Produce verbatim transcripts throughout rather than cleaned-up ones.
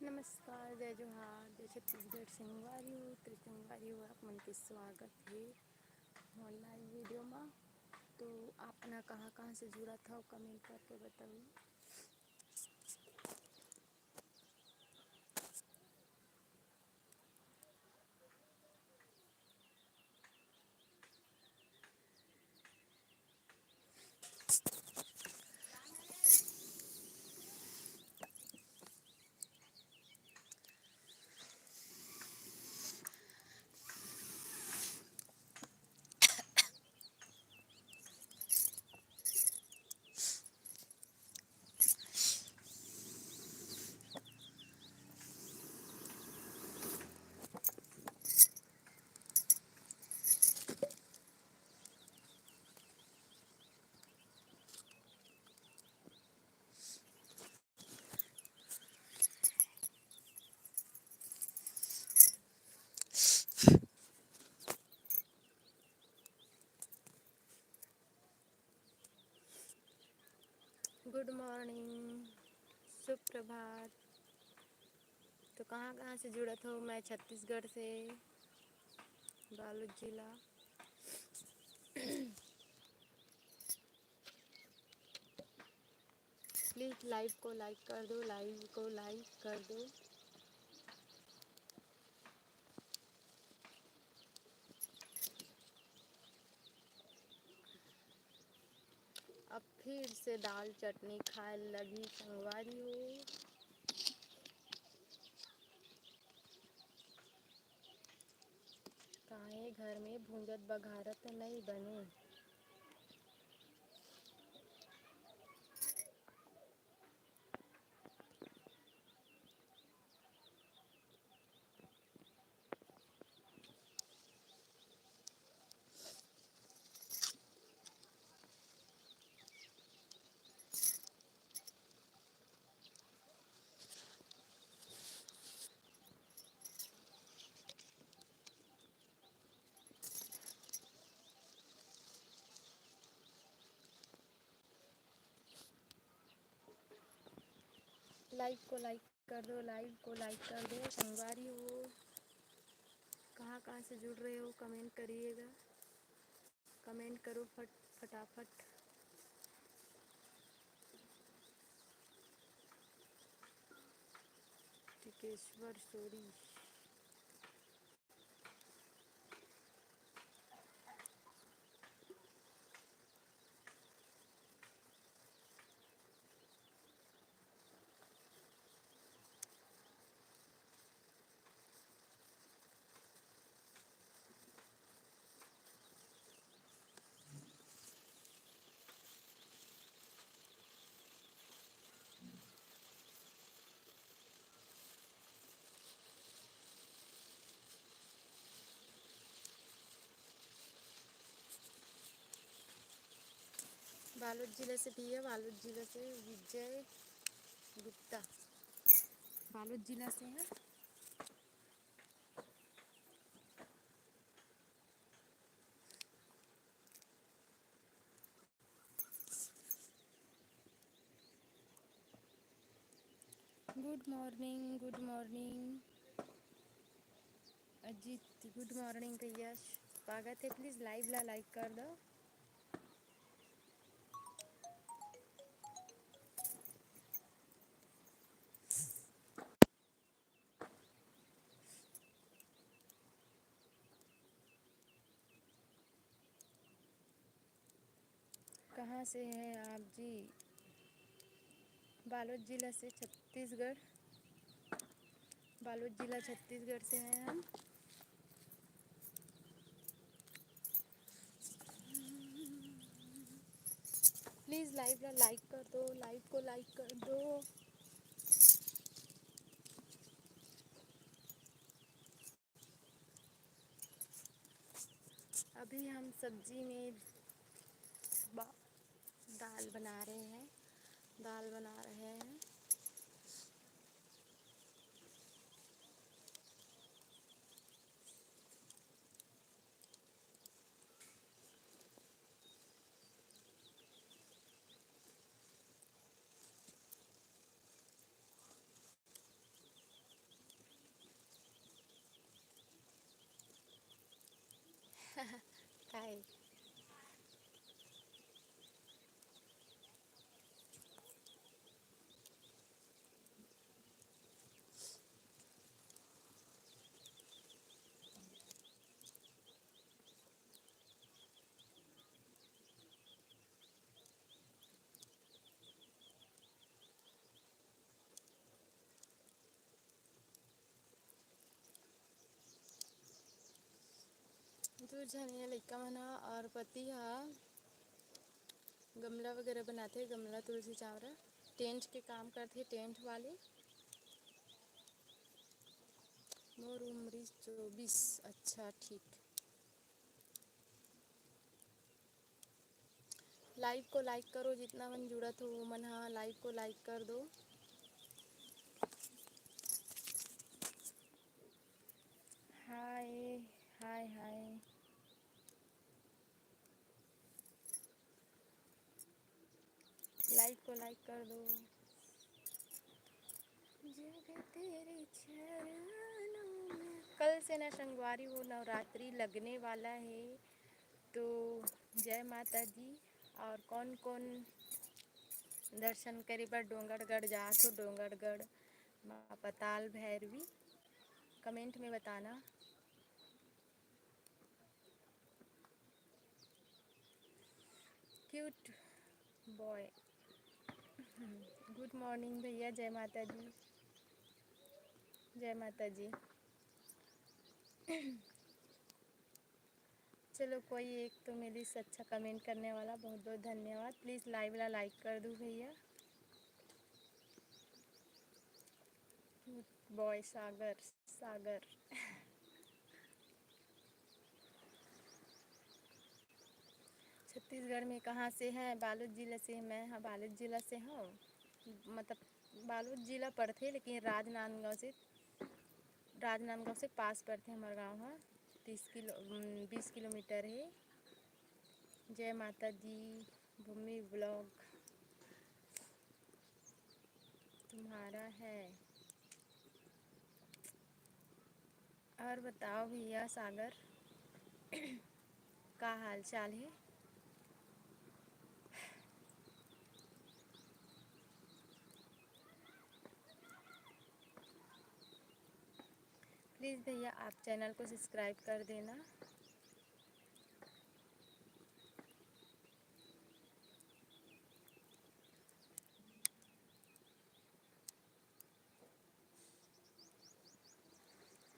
नमस्कार, जय जोहार, जय छत्तीसगढ़ संगवारी हो। तो संगवारी हो, आप मन के स्वागत हे मोर live video मा। तो आप मन कहाँ-कहाँ से जुड़त हव, comment करके बताओ। Good morning, सुप्रभात। तो कहाँ कहाँ से जुड़त हो? मैं छत्तीसगढ़ से, बालोद जिला। Please live को like कर दो, live को like कर दो। अब फिर से दाल चटनी खाए लगही संगवारी हो। काहे घर में भूंजत बघारत नई बने। Live को like कर दो, live को like कर दो संगवारी हो। कहाँ कहाँ से जुड़ रहे हो, comment करिएगा, comment करो फट फटाफट। टिकेश्वर सोरी। बालोद जिला से भैया, बालोद जिला से विजय गुप्ता, बालोद जिला से है। Good morning, good morning Ajit, good morning भैया, स्वागत है। Please live ला like कर दो। कहाँ से हैं आप जी? बालोद जिला से, छत्तीसगढ़। बालोद जिला, छत्तीसगढ़ से हैं हम। Please live ला like कर दो, live को like कर दो। अभी हम सब्जी में बा-, दाल बना रहे हैं, दाल बना रहे हैं। काय? दू झन ये लइका मन ह और पति ह गमला वगैरह बनाथे, गमला, तुलसी, चावरा, टेंट के काम करथे, टेंट वाले। मोर उम्र चौबीस। अच्छा, ठीक। लाइव को लाइक करो, जितना मन जुड़त हो वो मन हा लाइव को लाइक कर दो। हाय, हाय, हाय। लाइव को लाइक कर दो। जग तेरे चरणों में। कल से ना संगवारी वो नवरात्रि लगने वाला है, तो जय माता दी। और कौन कौन दर्शन करे बर डोंगरगढ़ जात हो, डोंगरगढ़ माँ पताल भैरवी, कमेंट में बताना। क्यूट बॉय। गुड मॉर्निंग भैया, जय माता दी, जय माता जी। चलो, कोई एक तो मिलिस अच्छा कमेंट करने वाला, बहुत बहुत धन्यवाद। प्लीज लाइव ला लाइक कर दो भैया। बॉय सागर, सागर। छत्तीसगढ़ में कहाँ से हैं? बालोद जिला से। मैं, हाँ, बालोद जिला से हूँ। मतलब, बालोद जिला पड़थे, लेकिन राजनांदगांव से, राजनांदगांव से पास पड़थे हमर गांव ह। तीस किलो, उम, बीस किलोमीटर हे। जय माता दी, भूमि ब्लॉग तुम्हारा है। और बताओ भैया सागर, का हाल चाल है? प्लीज भैया, आप चैनल को सब्सक्राइब कर देना।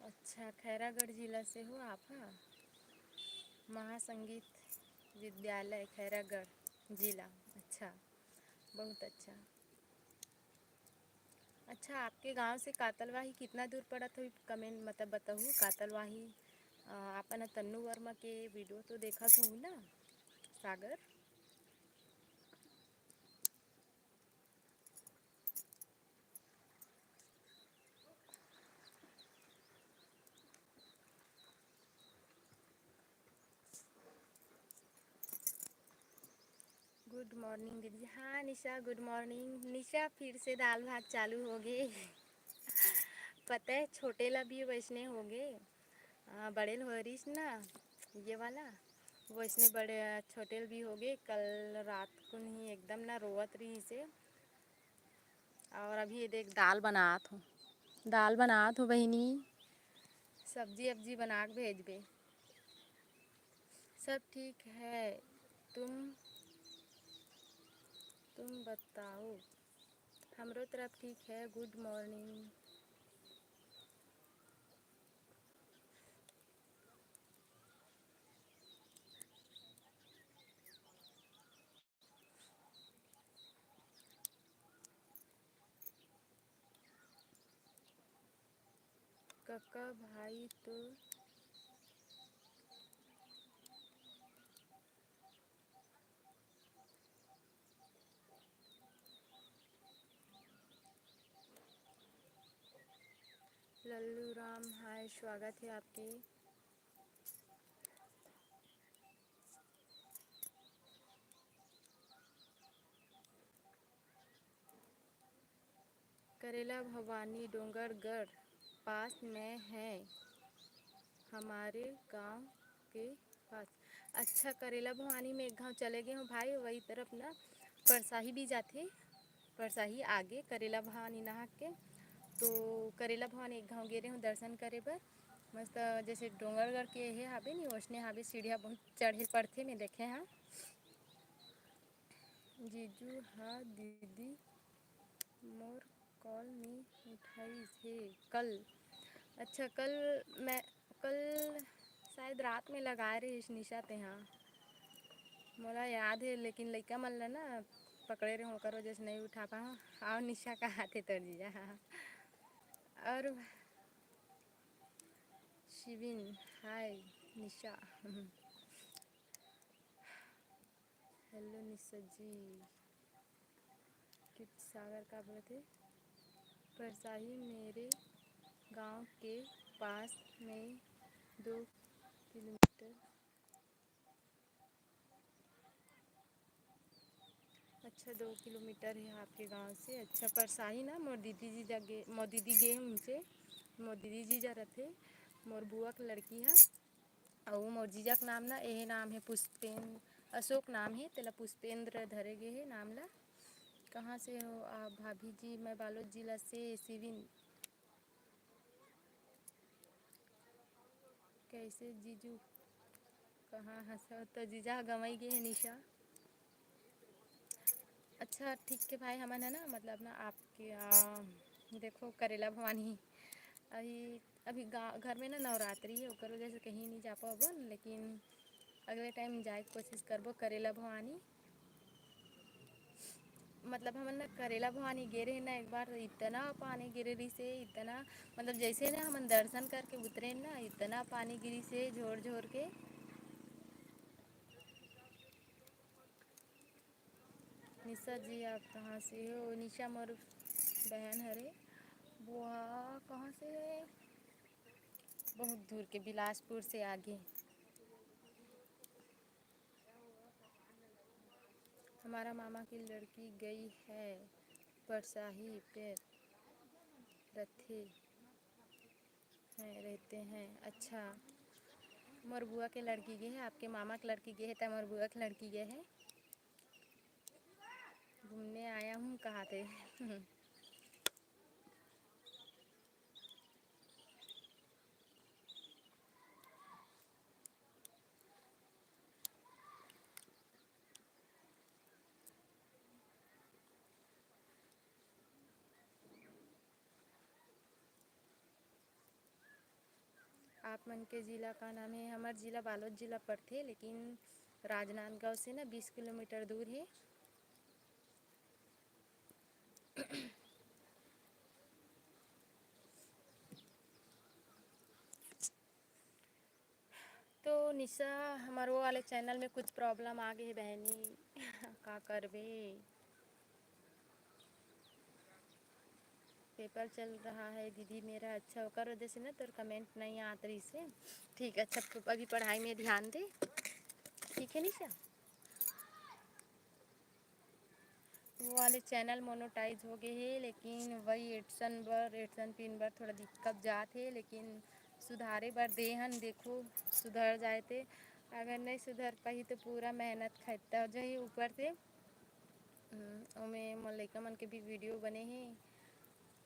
अच्छा, खैरागढ़ जिला से हो आप? हाँ, महासंगीत विद्यालय खैरागढ़ जिला। अच्छा, बहुत अच्छा। अच्छा, आपके गांव से कातलवाही कितना दूर पड़त होही? कमेंट, मतलब, बताहू। कातलवाही, अ, आपन तन्नू वर्मा के वीडियो तो देखत होहू ना, सागर? गुड मॉर्निंग दीदी। हाँ निशा, गुड मॉर्निंग। निशा, फिर से दाल भात चालू हो गे। पता है, छोटे ला भी वैसने हो गे। आ, बड़े ल हो रहीस ना, ये वाला, वैसने बड़े, छोटे ल भी हो गे। कल रात कुन ही एकदम ना रोवत रहीस हे। और अभी ये देख, दाल बनात हो, दाल बनात हो बहिनी, सब्जी अब्जी बना के भेजबे। सब ठीक है, तुम, तुम बताओ। हमरो तरफ ठीक है। गुड मॉर्निंग। कका भाई तो लल्लू राम, हाय, स्वागत है आपके। करेला भवानी डोंगरगढ़ पास में है, हमारे गांव के अच्छा, करेला भवानी में एक घाव चले गए हूँ भाई, वही तरफ ना परसाही भी जाथे, परसाही आगे करेला भवानी नहा के। तो करेला भवानी एक घाव गे रहे हूँ दर्शन करे बर। मस्त जैसे डोंगरगढ़ के हे हाबे नी, ओसने हाबे सीढ़िया बहुत चढ़े पड़थे, मैं देखे हाँ। जीजू हा दीदी मोर कॉल नी उठाइस हे कल। अच्छा, कल मैं, कल शायद रात में लगाए रहिस निशा तेहा। मोला याद हे, लेकिन लइका मन ला ना पकड़े रहे, ओकर वजह से नहीं उठा पाहा। आओ निशा का हाथे तोर जीजा। और शिविन, हाय निशा। हेलो निशा जी। किट सागर का बोलत हे? परसाही मेरे गांव के पास में दो किलोमीटर। अच्छा, दो किलोमीटर है आपके गांव से। अच्छा, परसाही ना मोर दीदी जी जागे, मोर दीदी गे हे उनसे, मोर दीदी जी जा रथे, मोर बुआ के लड़की है। अउ मोर जीजा के नाम ना, एहे नाम हे पुष्पेंद्र, अशोक नाम हे, तेला पुष्पेंद्र धरे गे हे नाम ला। कहाँ से हो आप भाभी जी? मैं बालोद जिला से, सिविन। कैसे जीजू? कहाँ हंसो तो जीजा गंवई गे हे निशा। अच्छा, ठीक है भाई, हमन है ना, मतलब ना आपके आ, देखो करेला भवानी अभी अभी गा-, घर में ना नवरात्रि है, ओकर वजह से कहीं नहीं जा पाबो न, लेकिन अगले टाइम जाए के कोशिश करबो करेला भवानी। मतलब हमन ना करेला भवानी गे रहे ना एक बार, इतना पानी गिरे रहिस हे, इतना, मतलब जैसे ना हमन दर्शन करके उतरे ना, इतना पानी गिरिस हे झोर झोर के। निशा जी, आप कहाँ से हो? निशा मोर बहन हरे। बुआ कहाँ से है? बहुत दूर के, बिलासपुर से आगे। हमारा मामा की लड़की गई है परसाही पे रथे हैं, रहते हैं। अच्छा, मोर बुआ के लड़की गे है, आपके मामा के लड़की गे है, त मोर बुआ के लड़की गे है। घूमने आया हूँ कहा थे। आप मन के जिला का नाम है? हमर जिला बालोद जिला पड़थे, लेकिन राजनांदगांव से ना बीस किलोमीटर दूर है। तो निशा, हमर वो वाले चैनल में कुछ प्रॉब्लम आ गए बहनी। का करबे, पेपर चल रहा है दीदी मेरा। अच्छा, ओकर वजह से ना तोर कमेंट नहीं आत रही से। ठीक, अच्छा, अभी पढ़ाई में ध्यान दे, ठीक है निशा? वो वाले चैनल मोनोटाइज हो गए है, लेकिन वही एडसन बर, एडसन पिन बर थोड़ा दिक्कत जात है, लेकिन सुधारे बर दे हन, देखो सुधर जाए ते। अगर नहीं सुधर पाही तो पूरा मेहनत खत्ता हो जाही ऊपर से। ओमे मोर लइका मन के भी वीडियो बने हे।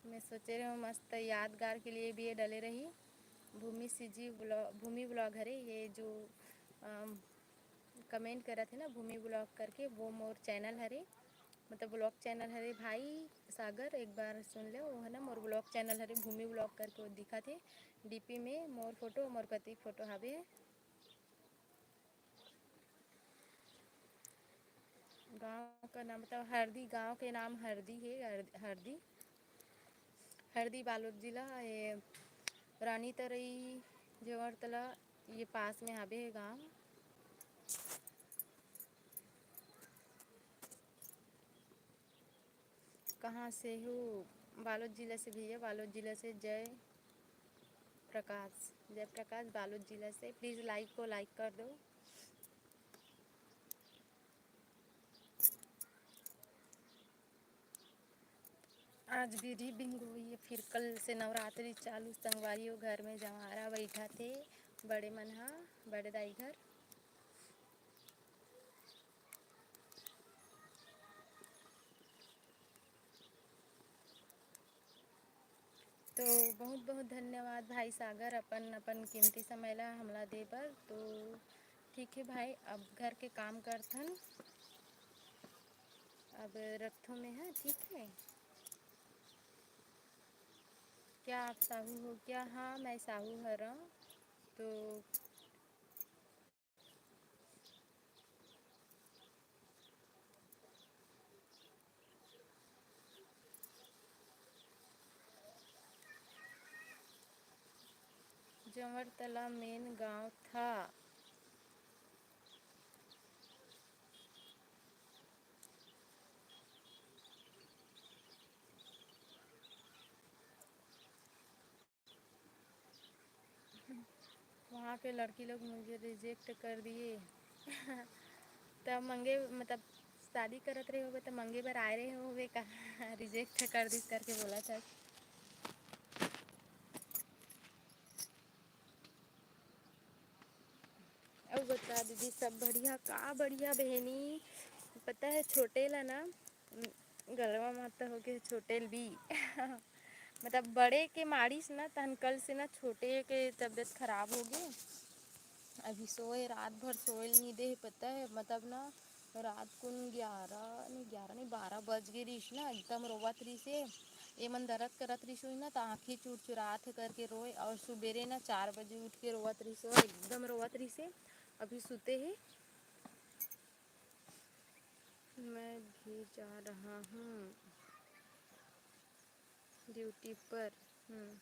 मैं सोचे रहे हूँ मस्त यादगार के लिए भी ये डले रही। भूमि सीजी ब्लॉग, भूमि ब्लॉग हरे ये जो कमेंट करत है ना भूमि ब्लॉग करके, वो मोर चैनल हरे, मतलब ब्लॉग चैनल हरे भाई सागर, एक बार सुन ले, वो है ना मोर ब्लॉग चैनल हरे भूमि ब्लॉग करके, वो दिखा थे डीपी में मोर फोटो, मोर पति फोटो हवे। गांव का नाम बताओ, हरदी, गांव के नाम हरदी है, हरदी, हरदी बालोद जिला, ये रानी तरई जेवरतला, ये पास में हबे गांव। कहाँ से हो? बालोद जिला से भैया, बालोद जिला से। जय प्रकाश, जय प्रकाश बालोद जिला से। प्लीज लाइक को लाइक कर दो। आज बीड़ी बिंगो ये फिर कल से नवरात्रि चालू संगवारी हो। घर में जवारा बैठा थे बड़े मन हा, बड़े दाई घर। तो बहुत बहुत धन्यवाद भाई सागर, अपन अपन कीमती समय ला हमला दे बर। तो ठीक है भाई, अब घर के काम करथन, अब रखथों मैं, हाँ ठीक है। क्या आप साहू हो क्या? हाँ, मैं साहू हरव। तो जंवर तला मेन गांव था। वहाँ के लड़की लोग मुझे रिजेक्ट कर दिए। तब मंगे, मतलब शादी करत रहे होगे, तब मंगे बर आए रहे होगे का? रिजेक्ट कर दिस करके बोला था। अब बता दीदी, सब बढ़िया का? बढ़िया बहनी, पता है छोटे ला ना गलवा माता हो गए, छोटे ल भी मतलब बड़े के मारिस ना, तहन कल से ना छोटे के तबीयत खराब हो गए। अभी सोए, रात भर सोए ल नहीं दे, पता है, मतलब ना रात कुन ग्यारह नहीं, ग्यारह नहीं, बारह बज गए रहीस ना, एकदम रोवत रहीस हे। एमन दर्द करत रहीस होही ना, त आँखी चुरचुरात हे करके रोए, और सुबेरे ना चार बजे उठ के रोवत रहीस हे, एकदम रोवत रहीस हे। अभी सुते हे। मैं भी जा रहा हूँ ड्यूटी पर। हम्म।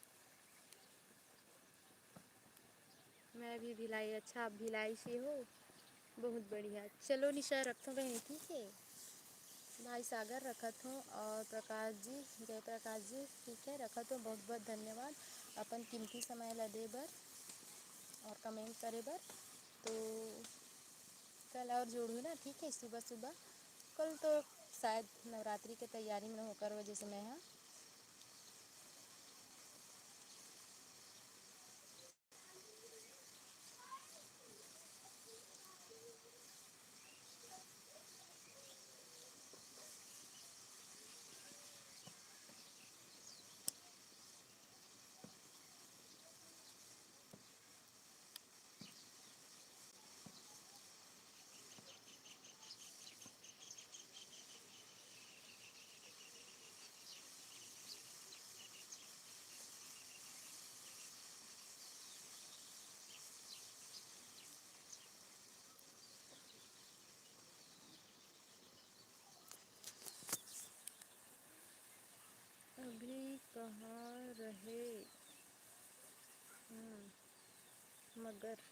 मैं भी भिलाई। अच्छा, आप भिलाई से हो, बहुत बढ़िया। चलो निशा, रखथों बहनी, ठीक है। भाई सागर रखत हों और प्रकाश जी, जय प्रकाश जी, ठीक है, रखत हों। बहुत बहुत धन्यवाद अपन कीमती समय ला दे बर और कमेंट करे बर। तो कल और जुड़हू ना, ठीक है, सुबह सुबह। कल तो शायद नवरात्रि के तैयारी में होकर वजह से मैं, हाँ। अभी कहाँ रहे? हम्म, मगर